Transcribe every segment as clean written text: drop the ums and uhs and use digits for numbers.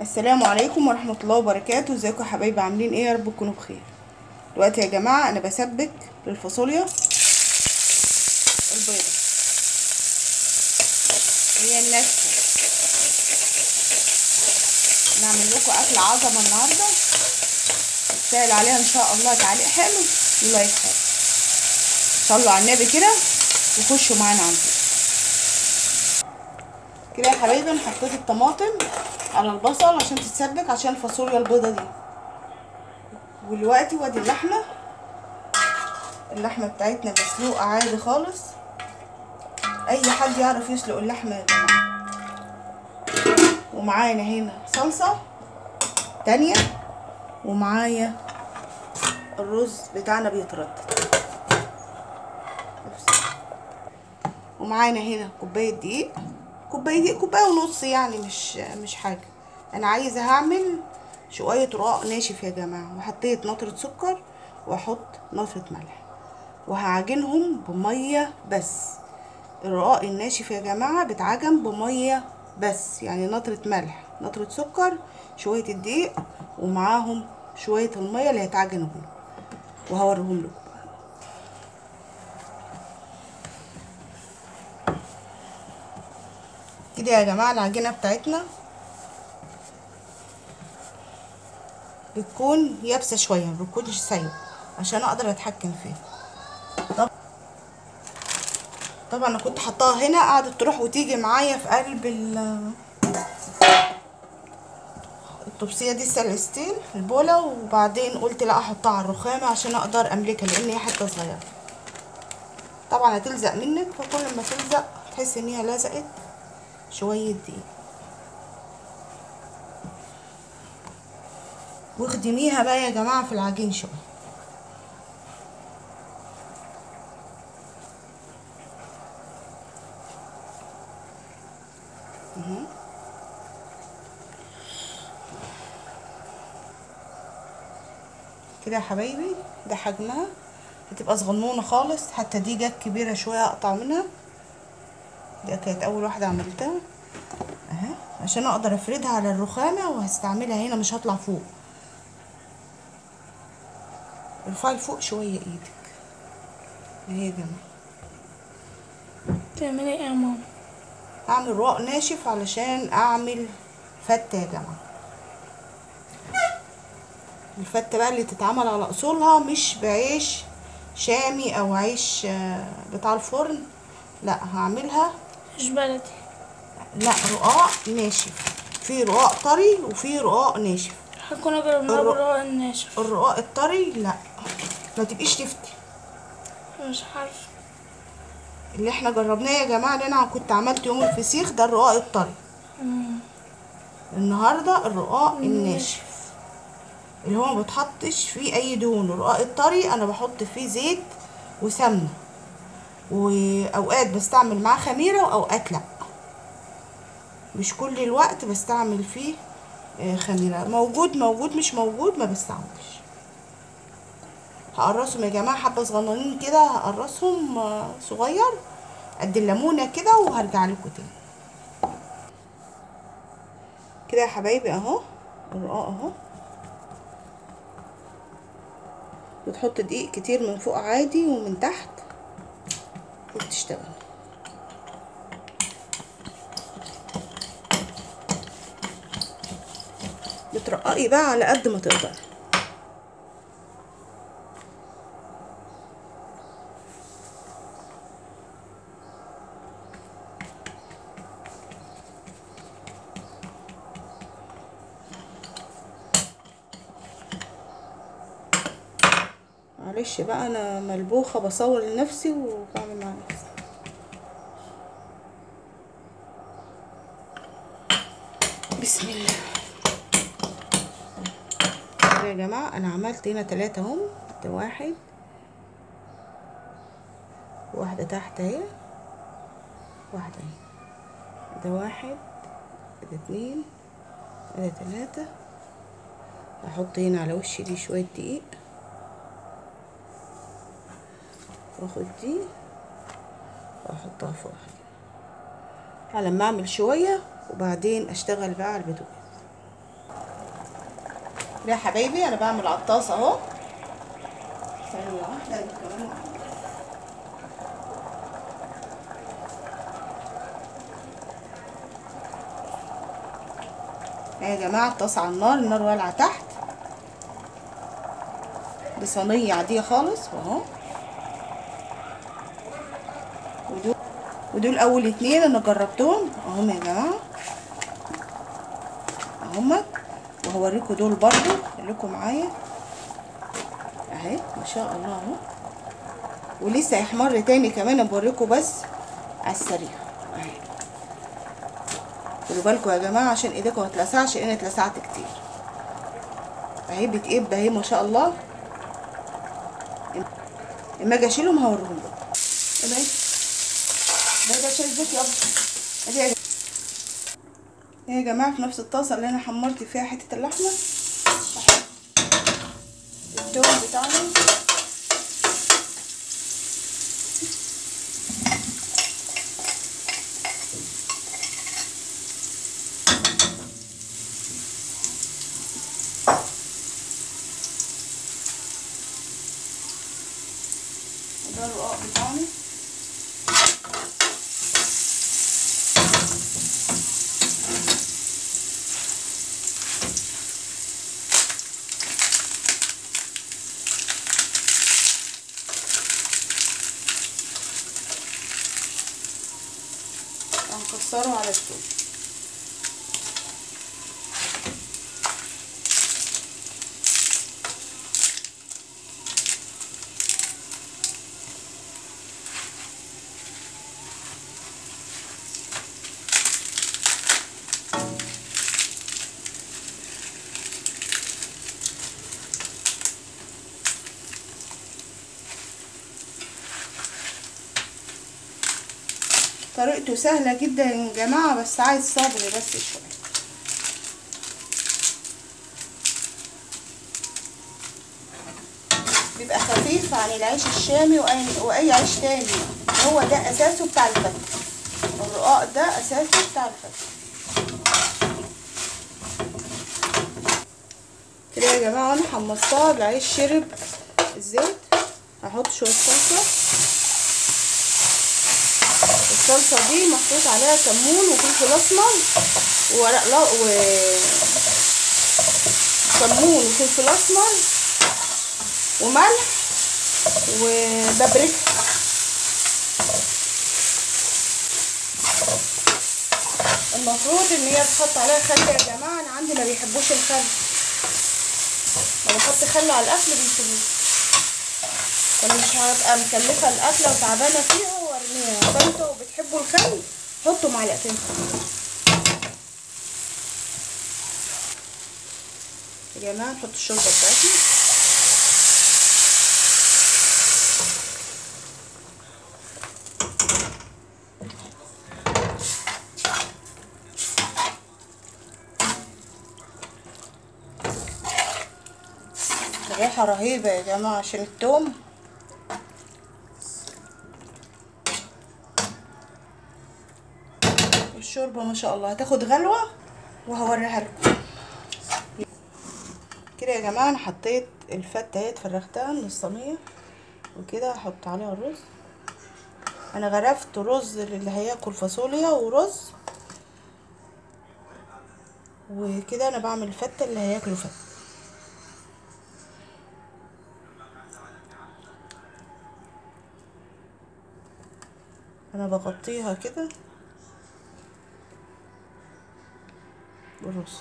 السلام عليكم ورحمة الله وبركاته. ازيكم يا حبايبي، عاملين ايه؟ يا رب تكونوا بخير. دلوقتي يا جماعة انا بسبك للفاصوليا البيضة هي الناشفه. نعمل لكم اكل عظمه النهارده، تسال عليها ان شاء الله تعليق حلو ولايك حلو. صلوا على النبي كده وخشوا معانا على الفيديو. كده يا حبايبي انا حطيت الطماطم على البصل عشان تتسبك، عشان الفاصوليا البيضة دي. ودلوقتي وادي اللحمة، اللحمة بتاعتنا مسلوقة عادي خالص، اي حد يعرف يسلق اللحمة يا جماعة. ومعانا هنا صلصه تانية، ومعايا الرز بتاعنا بيتردد، ومعانا هنا كوباية دقيق، كوباية دقيق كوباية ونص يعني، مش حاجة. انا عايزه هعمل شوية رقاق ناشف يا جماعة، وحطيت نطره سكر واحط نطره ملح، وهعجنهم بميه بس. الرقاق الناشف يا جماعة بيتعجن بميه بس، يعني نطره ملح، نطره سكر، شوية الدقيق، ومعاهم شوية المية اللي هيتعجنوا بيهم، وهوريهم لكم. كده يا جماعة العجينة بتاعتنا بتكون يابسة شوية، ما بتكونش سايبه عشان اقدر اتحكم فيها. طبعا انا كنت حطاها هنا، قعدت تروح وتيجي معايا في قلب الطبسيه دي السلستين البوله، وبعدين قلت لا احطها على الرخامه عشان اقدر املكها، لان هي حتة صغيرة. طبعا هتلزق منك، فكل ما تلزق تحس ان هي لزقت شوية دقيق. واخدميها بقى يا جماعة في العجين شوية. كده يا حبايبي ده حجمها، هتبقى صغنونه خالص، حتى دي جت كبيرة شوية اقطع منها. دي كانت اول واحدة عملتها اهي، عشان اقدر افردها على الرخامه، وهستعملها هنا مش هطلع فوق. ارفعي لفوق شوية ايدك اهي يا جماعة. تعملي ايه يا ماما؟ هعمل رقاق ناشف علشان اعمل فته يا جماعة. الفته بقى اللي تتعمل على اصولها، مش بعيش شامي او عيش بتاع الفرن، لا هعملها مش بلدي، لا رقاق ناشف. في رقاق طري وفي رقاق ناشف. هكون جربناه بالرقاق الناشف. الرقاق الطري لا ما تبقيش تفتي، مش عارفه. اللي احنا جربناه يا جماعة اللي انا كنت عملت يوم الفسيخ ده الرقاق الطري. النهارده الرقاق الناشف اللي هو ما بتحطش فيه اي دهون. الرقاق الطري انا بحط فيه زيت وسمنه، واوقات بستعمل معاه خميره واوقات لا، مش كل الوقت بستعمل فيه خميره. موجود موجود، مش موجود ما بستعملش. هقرصهم يا جماعة حبه صغننين كده، هقرصهم صغير قد الليمونه كده، وهرجع لكم تاني. كده يا حبايبي اهو الرقاق اهو. بتحط دقيق كتير من فوق عادي ومن تحت وبتشتغل. بترققي بقى على قد ما تقدري. معلش بقى انا ملبوخه، بصور لنفسي وبعمل مع نفسي. بسم الله. يا جماعة انا عملت هنا 3 اهم، ده واحد، واحدة تحت اهي، واحدة اهي، ده واحد، ده 2، ده 3. هحط هنا على وشي دي شوية دقيق، واخد دي واحطها فوق على ما اعمل شوية، وبعدين اشتغل بقى على البوتاجاز. يا حبايبي انا بعمل على الطاسه اهو. ثانية واحدة كمان. يا جماعة الطاسه على النار، النار والعه تحت، بصينيه عادية خالص اهو. ودول اول اتنين انا جربتهم اهم يا جماعة اهم، وهوريكم دول برضو، خليكم معايا اهي ما شاء الله اهو. ولسه هيحمر تاني كمان، انا بوريكم بس على السريع اهي. خدوا بالكم يا جماعة عشان ايديكم ما تلسعش، لان اتلسعت كتير اهي، بتقب اهي ما شاء الله. اما اجي اشيلهم هوريهم لكم. ده شاي زيت يابا. ادي يا جماعة في نفس الطاسه اللي انا حمرت فيها حتة اللحمة التوم بتاعنا. وده الرقاق بتاعنا. هنكسره على التوم. طريقته سهلة جدا يا جماعة، بس عايز صبر بس شوية. بيبقى خفيف عن العيش الشامي وأي عيش تاني، هو ده أساسه بتاع الفتة، الرقاق ده أساسه بتاع الفتة. كده يا جماعة أنا حمصتها، العيش شرب الزيت. هحط شوية صلصة، الصلصة دي محطوط عليها كمون وفلفل اسمر وورق لا و كمون وفلفل اسمر وملح وبابريكا. المفروض ان هي تحط عليها خل يا جماعة، انا عندي ما بيحبوش الخل، لما بحط خل على الاكل بيسيبوه، فانا مش هبقى مكلفة الاكلة وتعبانه فيها وارميها. فانتوا بتحبوا الخل حطوا معلقتين خل يا جماعة. نحط الشوربة بتاعتنا. الريحة رهيبة يا جماعة عشان التوم. الشوربة ما شاء الله هتاخد غلوه وهوريها لكم. كده يا جماعة انا حطيت الفته اهي، فرغتها من الصينية وكده هحط عليها الرز. انا غرفت رز للي هياكل فاصوليا ورز وكده، انا بعمل الفته اللي هياكلوا فته. انا بغطيها كده بالرز.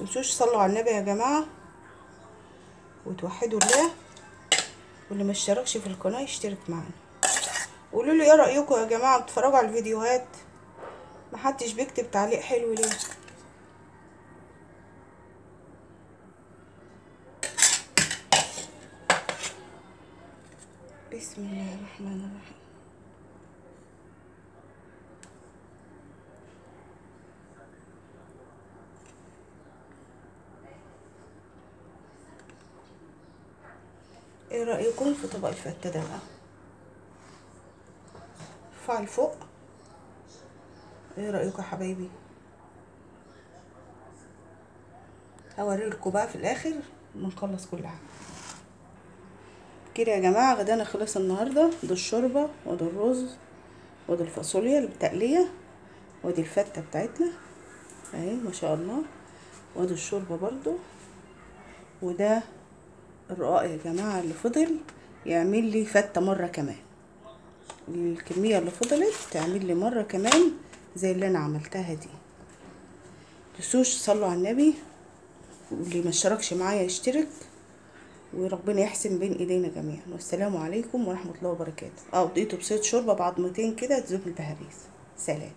متنسوش تصلوا على النبي يا جماعة وتوحدوا الله، واللي ما اشتركش في القناة يشترك معانا. قولوا لي ايه رايكم يا جماعة، بتتفرجوا على الفيديوهات محدش بيكتب تعليق حلو ليه؟ بسم الله الرحمن الرحيم. ايه رأيكم في طبق الفتة ده بقى؟ ارفعي لفوق. ايه رأيكم يا حبايبي؟ هوريلكم بقى في الاخر ما نخلص كل حاجة. كده يا جماعة غدانا خلص النهارده. ده الشوربة، وده الرز، وده الفاصوليا بالتقليه، ودي الفته بتاعتنا اهي ما شاء الله، وادي الشوربة برضو، وده الرقاق يا جماعة اللي فضل يعمل لي فته مرة كمان. الكمية اللي فضلت تعمل لي مرة كمان زي اللي انا عملتها دي. متنسوش تصلوا على النبي، واللي ما اشتركش معايا يشترك، وربنا يحسن بين ايدينا جميعا. والسلام عليكم ورحمة الله وبركاته. ضيفوا بصيت شوربة بعضمتين كده تذوب البهاريز. سلام.